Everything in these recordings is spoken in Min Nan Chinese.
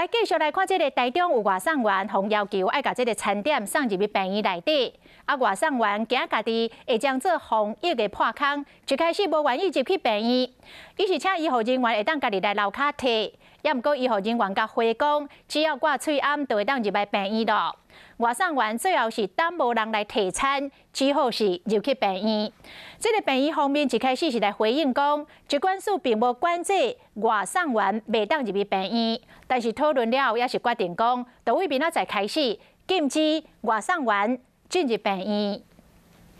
來繼續來看這个台中有外送員，予要求愛共這个餐點送入去病院內底。啊，外送員驚家己會將做防疫的破空，一開始無願意入去病院，伊是請醫護人員會當家己來樓跤提，也毋過醫護人員共回講，只要掛喙罨就會當入來病院咯。外送員最後是等無人來提餐，只好是入去病院。這个病院方面一開始是來回應講，疾管署並無管制外送員袂當入去病院，但是討論了後也是決定講，就對明仔載開始禁止外送員進入病院。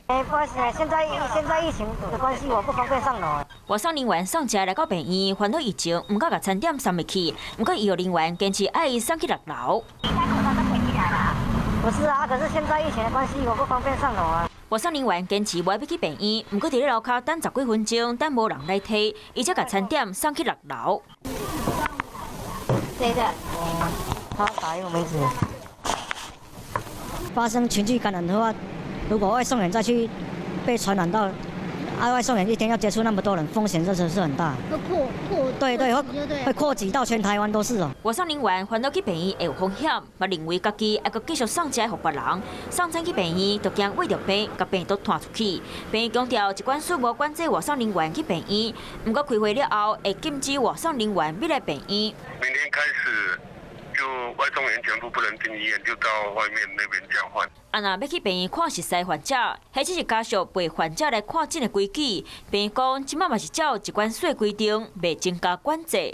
欸，不好意思，現在疫情的關係，我不方便上樓。外送人員送食來到病院，煩惱疫情，毋敢共餐點送入去，毋過醫護人員堅持愛伊送去六樓。不是啊，可是現在疫情的關係，我不方便上樓啊。外送人員堅持無愛欲去病院，毋過佇咧樓跤等十幾分鐘，等無人來提，伊才共餐點送去六樓。誰的？他打英文名字。發生群聚感染的話，如果外送員再去被傳染到，啊外送員一天要接觸那麼多人，風險真的是很大。會擴擴對對，會擴及到全台灣都是哦。外送人員煩惱去病院會有風險，嘛認為家己猶閣繼續送食予別人，送餐去病院就驚穢著病，共病毒傳出去。病院強調，疾管署無管制外送人員去病院，毋過開會了後會禁止外送人員欲來病院。明天開始就外送員全部不能進醫院，就到外面那邊交換。啊，若欲去病院看實在患者，彼只是家屬陪患者來看診的規矩。病院講，這擺嘛是照疾管署的規定，袂增加管制。